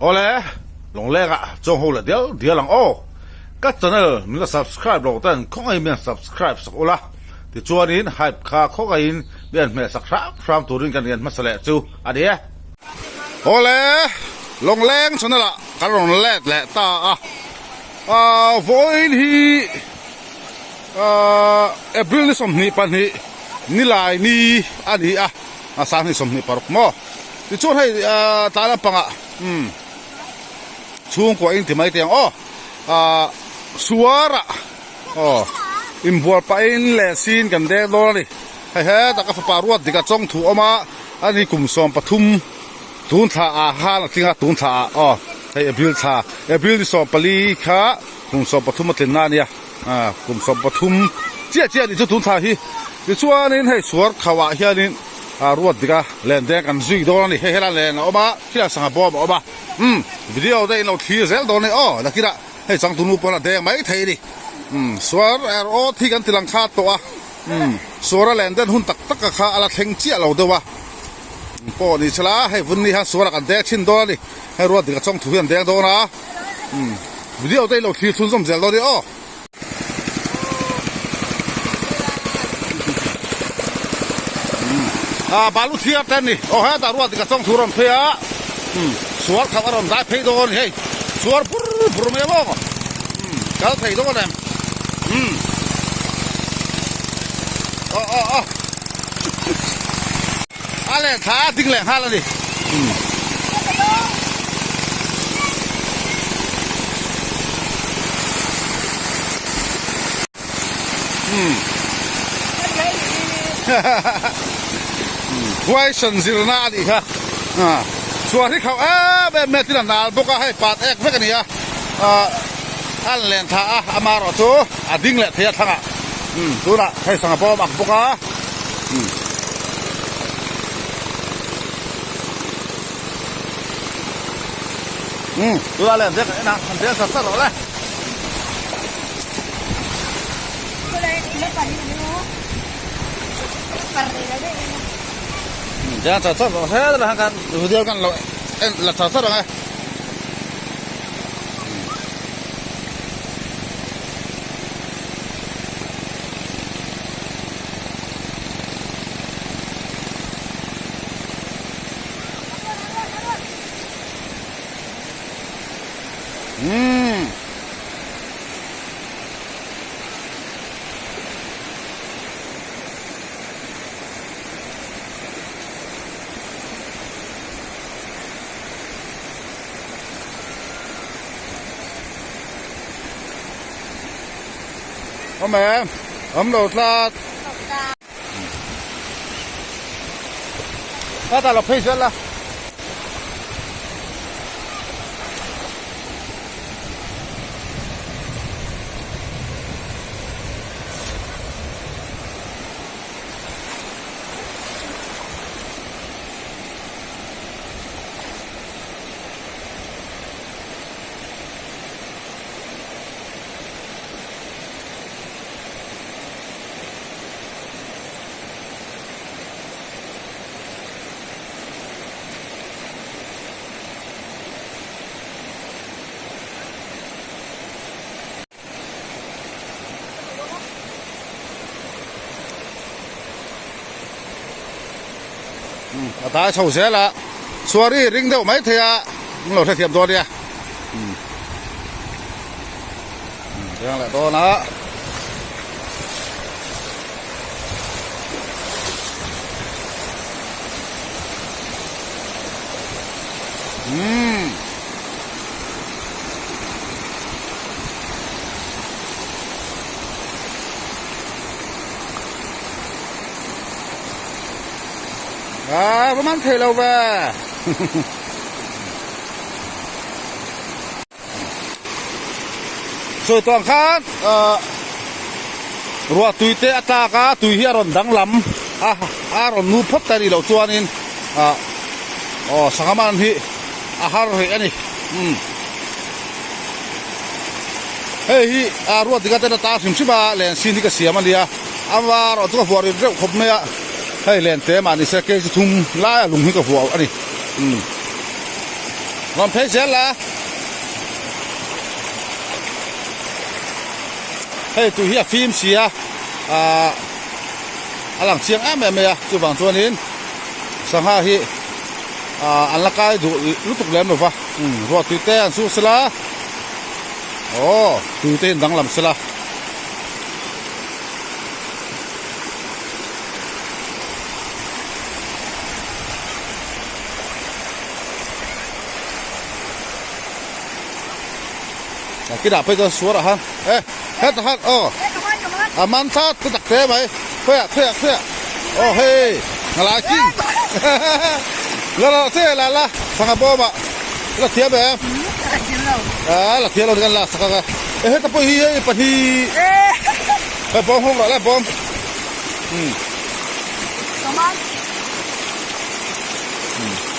Awle, Lawnglenga chuang ho leh dial dial ang aw. Ka channel min la subscribe lo ten khawngaihin min han subscribe sak ula, tichuanin hype kha khawngaihin min han hmeh sak hram hram turin kan rian hmasa leh chu a ni e. Awle, Lawngleng channel ah kan rawn let leh ta a, vawiin hi April ni 22 nilai ni a ni a, sanghnih 26 maw? Tichuan hei tlai lampangah umm chhungkua in ti mai teh ang aw ah suarah aw inbual pahin leh sin kan deng dawn a ni. Hei hetah ka fapa ruat dik a chawng thu awm a, ani kum 13 tun thla ah khan a tling a tun thla ah aw hei April thla April ni 14 kha kum 13 a tlinna a nia ah kum 13 chiah chiah a nih chu tun thla hi. Tichuanin hei suar khauh ah hianin ah ruat dik a len deng kan zui dawn a ni. Hei helai len a awm a, khilai sangha bawm a awm a. Umm video te in lo thlir zel dawn a ni aw. Nakinah hei changtunu pawn a deng mai thei a ni. Umm suar er awt hi kan ti lang khat tawh a. Umm suar a len den hun tak tak a kha a la thleng chiah lo deuh a. Pawh ni sela hei vun ni hian suar a kan deng thin dawn a ni. Hei ruat dik a chawngthu hi an deng dawn a. Umm video te in lo thlir chhunzawm zel dawn a ni aw. Ah balu thiar te ani aw hetah ruat dik a chawng thu a rawn phei a umm suar khat a rawn dai phei dawn a ni hei suar bur bur mai maw umm kal thei dawn em umm aw aw aw a leh thla a ding leh nghal a ni umm. Huaisen zirna a nih kha chuan hi khauh em em mai a tin a nal bawk a hei pat ek vek a ni a a len thla a amaherawh chu a ding leh thei a thlangah tunah hei sangha pawh a awm ak bawk a. Tunah len dek a en a an deng sat sat rawh le. Deng sat sat rawh se la kan video kan lo en la sat sat ang e. Umm. Awm em? Awm lo tlat. Hetah lo phei zel la. A dai chho zel a suari ring deuh mai thei a an lo hrethiam dawn nia Chiang leh dawn a. Umm. Ah, va man thei lo ve. Sawi tawh ang khan ahh ruah tui te a tlak a tui hi a rawn danglam a a rawn nu phawt ta nih loh chuanin ah aw sangha man hi a har rih a ni umm hei hi ah ruat dika ten a tar hrim hrim a len sin hi ka siam a nia a var awh chu ka vuah rit reuh khawp mai a hei len te mah ni se kg thum lai a lung hi ka vuah a ni umm. Rawn phei zel la. Hei tui hi a fim si a, ah a lang chiang em em mai a, chuvang chuanin sangha hi ah an la kai duh lutuk lem lo va, umm ruah tui te an su sela, aw tui te hi an danglam sela. Kinah phei chuan suar ah han e hetah han aw a man thlat te tak te mai khawiah khawiah khawiah aw hei ngalai king la la che la la sangha bawm ah la thiam em a la thiam lo kan la sak ang a e heta pawh hi hei pahnih hei bawm hawng rawh le bawm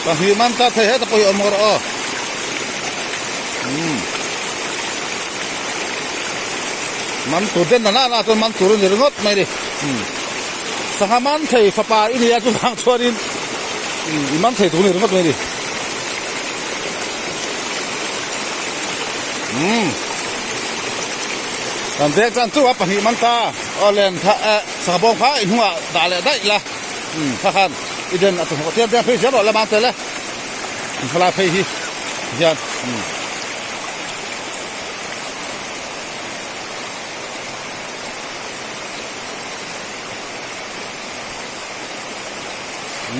Pahnih man ta thei heta pawh hi awm rawh aw. Man tur den na na chuan man tur a ni ringawt mai ni. Sangha man thei fapa i nia chuvang chuanin i man thei tur a ni ringawt mai ni. Kan veng chuan chu a pahnih man ta aw len kha eh sangha bawm kha i hnungah dah leh daih la. Umm kha khan i den a tumhawk tiang tiang phei zel rawh la mang tel e helai phei hi hian umm.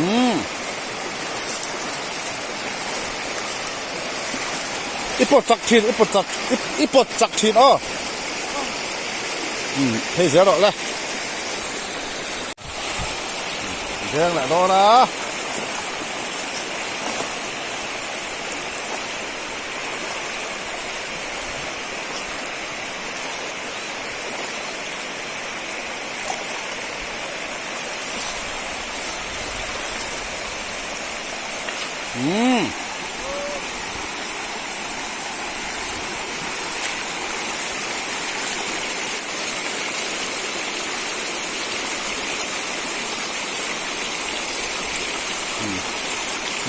Umm i pawt chak thin i pawt chak i pawt chak thin aw umm phei zel rawh le. Deng leh dawn a. Umm.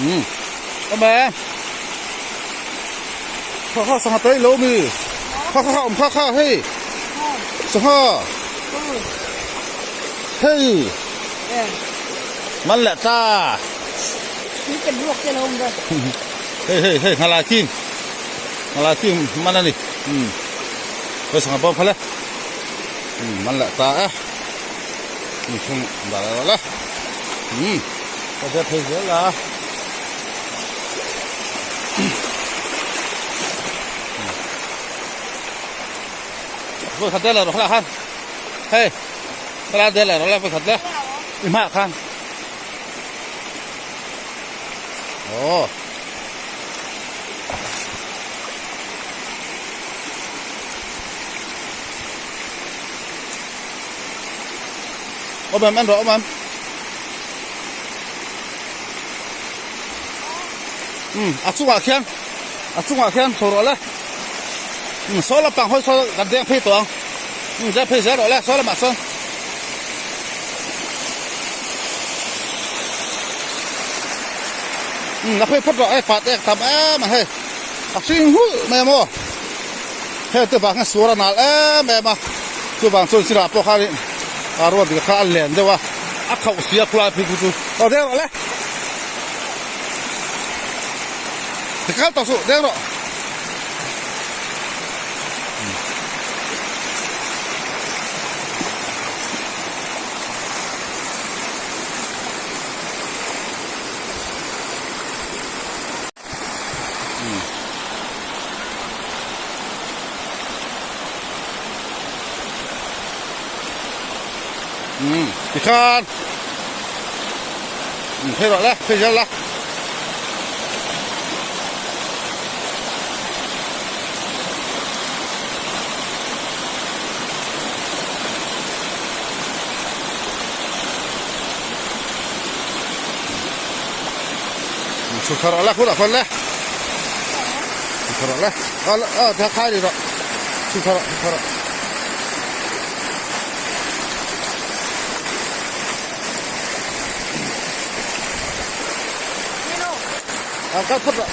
Umm awm e kha kha sangha te ilo mi kha kha kha awm kha kha hei sangha hei man leh ta hei hei hei nghalai king nghalai king man a ni umm hei sangha bawm kha le. Umm man leh ta e mihring dah leh rawh le umm ka zet phei zel a vawi khat leh rawh kha khan hei khala del leh rawh le vawi khat le i hmaah khan aw. Awm em en rawh awm em umm a chungah khian a chungah khian chho rawh le umm saw lampang hawi saw kan deng phei tawh ang umm deng phei zel rawh le saw lamah sawn. Umm a phei phawt rawh hei pat ek tam em a hei a hring hulh mai a maw hei te vang hian suar a nal em em a chuvang chuan sirah pawh khan a ruat dik kha a len deuh a a khauh si a khulai phei khu chu aw deng rawh le tikal tawh suh deng rawh. Umm tikhan umm phei rawh le phei zel la. Chhuk thar rawh le khur ah khawn le chhuk thar rawh le aw aw khai rih rawh chhuk thar rawh chhuk thar rawh. Kal phawt rawh.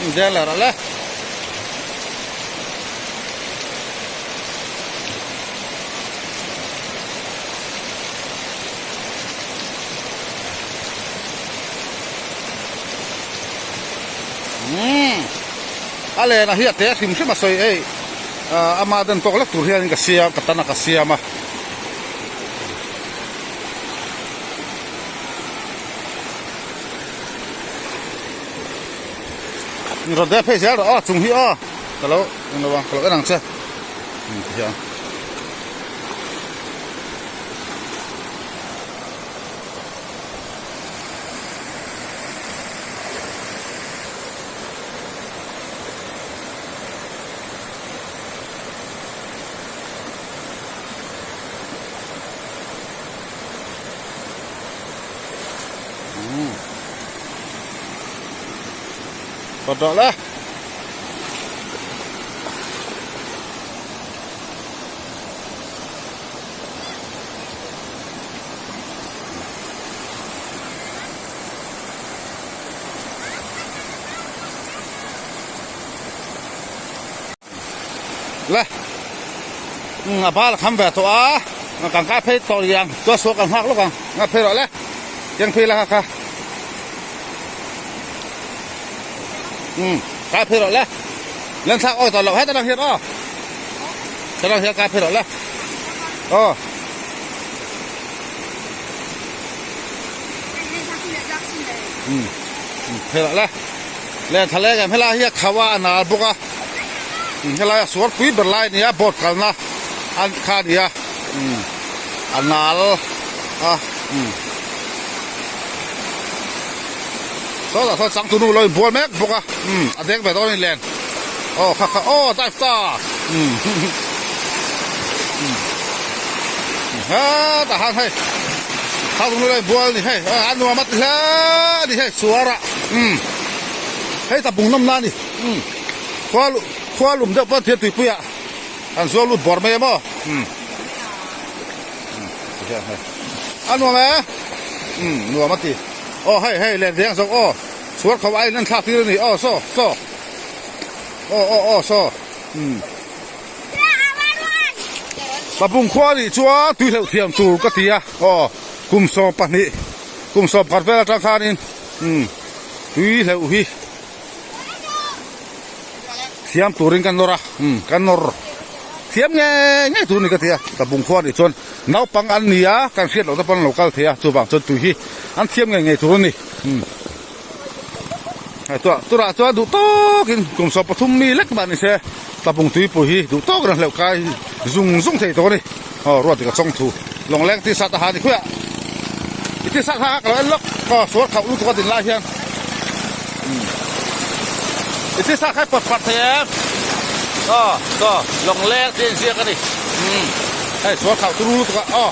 Deng leh rawh le. Umm a len a hi a te hrim hrim a sawi ei ama den tawk lek tur hianin ka siam ka tan a ka siam a. Rawn deh phei zel rawh aw chung hi aw ka lo englo ang ka lo en ang che tihian. Kawt rawh le. Le a bal a kham ve tawh a kan kai phei tawh rih ang chuan sual kan nghak lawk ang nga phei rawh le keng phei la kha kha kai phei rawh le len thlak awi tawh loh het atang hian aw atang hian kai phei rawh le aw. Phei rawh le. Len thla leng em helai hi a kho a a nal bawk a helai a suar pui ber lai a ni a boat kalna a kha a ni a a nal a sawtah sawn changtunu lo inbual mek bawk a a deng ve dawn a ni len aw kha kha aw dive ta hetah khan hei changtunu lo inbual a ni hei a nuam a ti hle a ni hei suar ah. Umm hei ta bung nawm na a ni umm khua khua lum deuh pawh thil tuipui ah an zual lut bawr mai em aw umm a nuam e umm nuam a ti aw hei hei len veng zawk aw chhuar kho aiin an thlak tir a ni aw saw saw aw aw aw saw umm ta bung khua nih chuan tui hleuh thiam tur ka ti a aw kum 12 kum 11 vel atang khanin. Umm tui hleuh hi thiam turin ka nawr a umm ka nawr thiam ngei ngei tur a ni ka ti a ka bung khua nih chuan naupang an ni a kan hriat loh te pawh an lo kal thei a chuvang chuan tui hi an thiam ngei ngei tur a ni umm hei tah turah chuan duh tawkin kum 13 mi lek mah ni se tlabung tuipui hi duh tawkin a hleuh kai zung zung thei tawh a ni aw ruat dik a chawng thu lawngleng t-shirt a ha ni khuiah. I ti sak hak lo en lawk aw sual khauh lutuk a din lai hian i ti sak hai pawt pawt thei em aw saw lawng leng tih a inziak a ni hei sual khauh turu lutuk a aw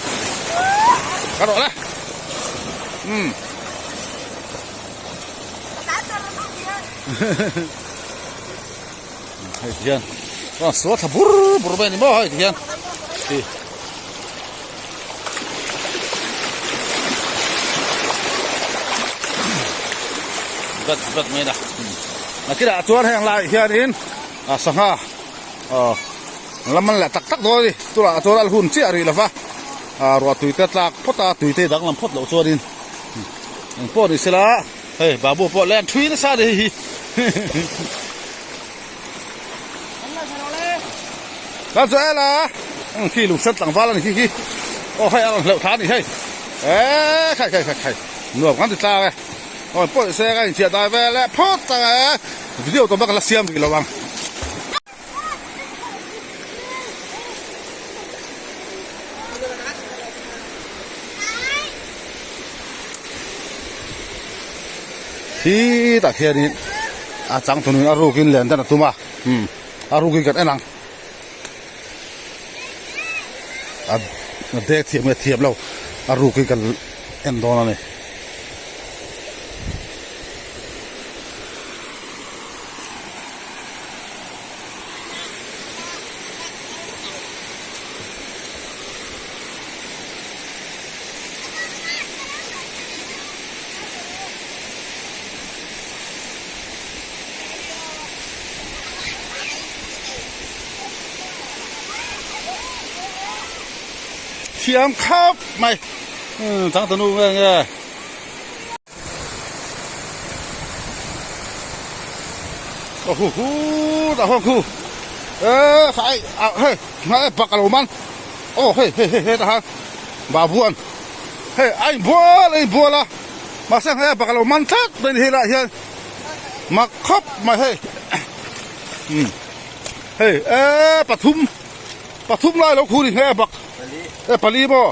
ka rawh le hei ti hian aw sual thla bur bur mai a ni maw hei ti hian ti. Vat vat mai na nakinah chuan heng laiah hianin a sangha aw la man leh tak tak dawn a ni tunah chuan a hun chiah rih lova ah ruah tui te tlak phawt a tui te danglam phawt loh chuanin engpawh ni sela hei babu pawh len thui nasa a ni hei hi. Kan chu ela khi lung sen tlangval a ni khi khi aw hei a rawn hleuh thla a ni hei eee khai khai khai khai nuam kan ti tlang e aw pawih se ka inchhiah dai vel e phawt ang e video tawp a ka la siam rih lo ang. Khi tah khianin a changtunin a rukin len dan a tum a umm a rukin kan en ang a dek thiam nge thiam lo a rukin kan en dawn a ni. Thiam khap mai. Changtanu nge nge. Aw hu hu dah huang khu e khai a hei hei bak alo man aw hei hei hei hei tah khan babuan hei a inbual a inbual a mahse hei bak alo man tlat mai ni helaiah hian mak khawp mai hei umm hei e pathum pathum lai alo khu ni hei a bak e pali maw.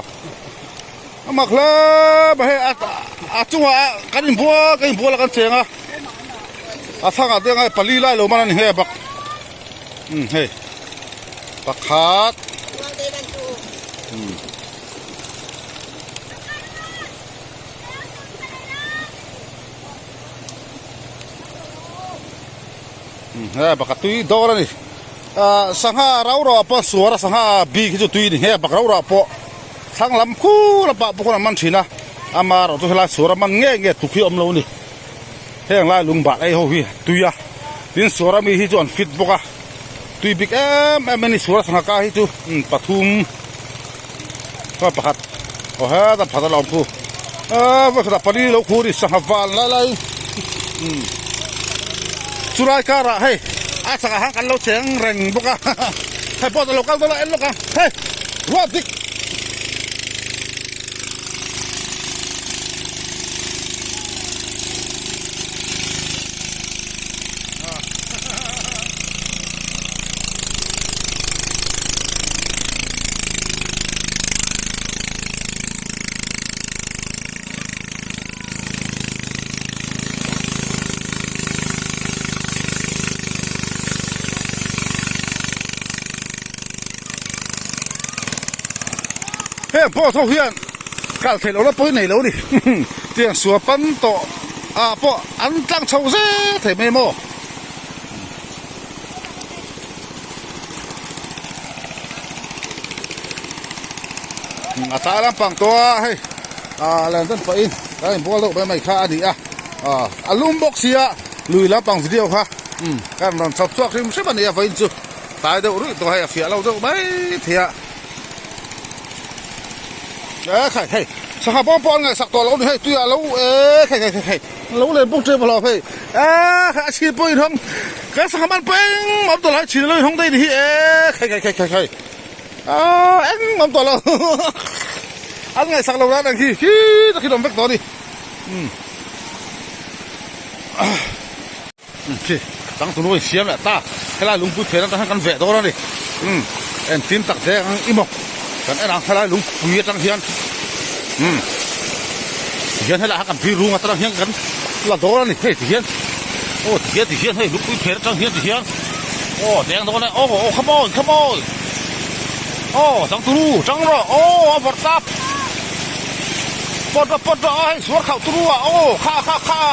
A mak hle mai hei a chungah kan inbual kan inbual a kan cheng a a thlang ah te ang pali lai lo man a ni nghe bak umm hei pakhat umm hei pakhat tui dawn a ni ah sangha rau rau ah pawh suar a sangha bik hi chu tui a ni nghe bak rau rau ah pawh. Thlang lam khu lamah pawh khawn an man thin a, amaherawh chu helai suar a man nge nge tuk hi a awm lo a ni. Heng lai lung bal ei ho hi tui a, tin suar ami hi chu an fit bawk a, tui bik em em a ni suar a sangha ka hi chu pathum chuan pakhat aw heta pakhat a la awm khu aaa vawikhatah pali lo khu a ni sangha val lai lai umm chulai karah hei a chakah khan kan lo cheng reng bawk a hei pawh a lo kal dawn a en lawk ang hei. Ruah dik. Heng pawh ho hian kal theih loh la pawi nei lo a ni tiang sua pan tawh ah pawh an tlang chho zel thei mai maw. A tlai lampang tawh a hei ah len dan pahin kan inbual deuh mai mai kha a ni a ah a lum bawk sia lui lampang video kha kan rawn chhawp chhuak hrim hrim a ni a vawiin chu. Tlai deuh ruih tawh hei a fiah lo deuh mai thei a. E khai hei sangha bawm pawh an ngaihsak tawh lo ni hei tuiah lo e khai khai khai khai lo len bawk tep lo hei e khai a chhin pawh inhawng kan sangha man pawh engmah awm tawh lo hei chhin lo inhawng daih ni hi e khai khai khai khai khai a engmah awm tawh lo an ngaihsak lo dan ang khi khi tak hi awm vek tawh a ni umm. Khi changtunu in siam leh ta helai lungpui phen atang hian kan veh dawn a ni umm entin tak deng ang i maw kan en ang helai lungpui atang hian umm tihian helai ah kan bih rung atang hian kan la dawn a ni hei tihian aw tihian tihian hei lungpui phen atang hian tihian aw deng dawn e aw aw come on come on aw changtunu chang rawh aw a vawrh tap pawt rawh pawt rawh aw hei suar khauh turu ah aw kha kha kha.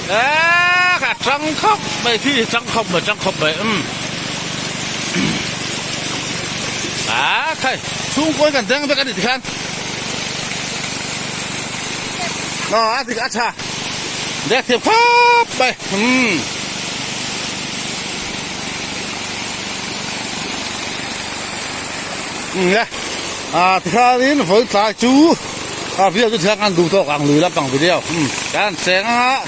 Eee ka chang khawp mai khi chang khawp mai chang khawp mai umm a khai chhungkawi kan deng vek a ni tikhan aw a dik a tha dek thiam khawp mai umm umm le a tikhanin vawi tlai chu. A video chu thiang kan duh tawk ang lui lampang video kan cheng anga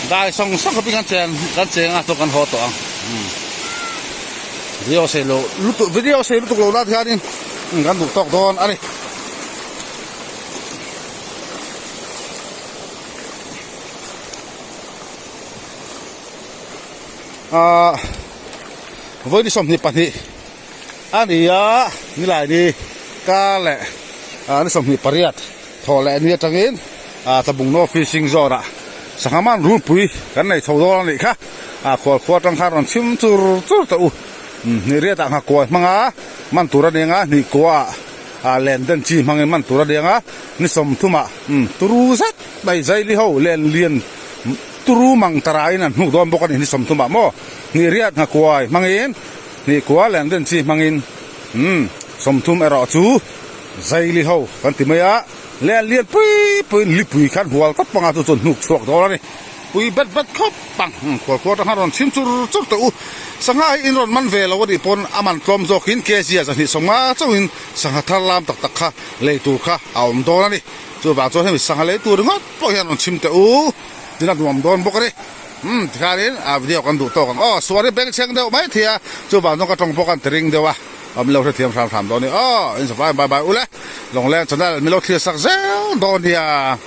dai sawng sawng khawpin kan cheng kan cheng a chu kan haw tawh ang video sei lo lutuk video sei lutuk lo nan hianin kan duh tawk dawn a ni. Ahh vawi ni 22 A ni a, nilai ni kar leh ni 28 thawh leh ni atangin Tlabungno Fishing Zone ah sangha man runpui kan nei chho dawn a nih kha. Khual khua atang khan rawn chhim chur chur tawh u. Hnih riat ah nghakuai hmanga man tur a ni anga, hnih kua ah len den chi hmangin man tur a ni anga, ni 30 ah turu zet mai Zaili ho len lian turu mang tarain an hnuk dawn bawk a ni, ni 30 ah maw hnih riat nghakuai hmangin. Hnih kua leh an den chi hmangin umm 30 erawh chu Zaili ho kan ti mai a, leh an lian pui puiin lipui khan hual tawp panga chu chuan hnuk chhuak dawn a ni. Pui bet bet khawp ang. Khual khual atang khan rawn chhim chur chur teh u. Sangha hi in rawn man ve lo a nih pawn a man tlawm zawkin kg a 250 chauhin sangha thar lam tak tak kha lei tur kha a awm dawn a ni. Chuvang chuan hemi sangha lei tur ringawt pawh hian rawn chhim teh u. Tin a nuam dawn bawk a ni. Umm tikhanin a video kan duh tawk ang aw. Suar hi bengchheng deuh mai thei a, chuvang chuan ka tawng pawh kan ti ring deuh a. Aw min lo hrethiam hram hram dawn a ni aw. In zavai bye bye ule. Lawngleng channel min lo thlir sak zel dawn nia.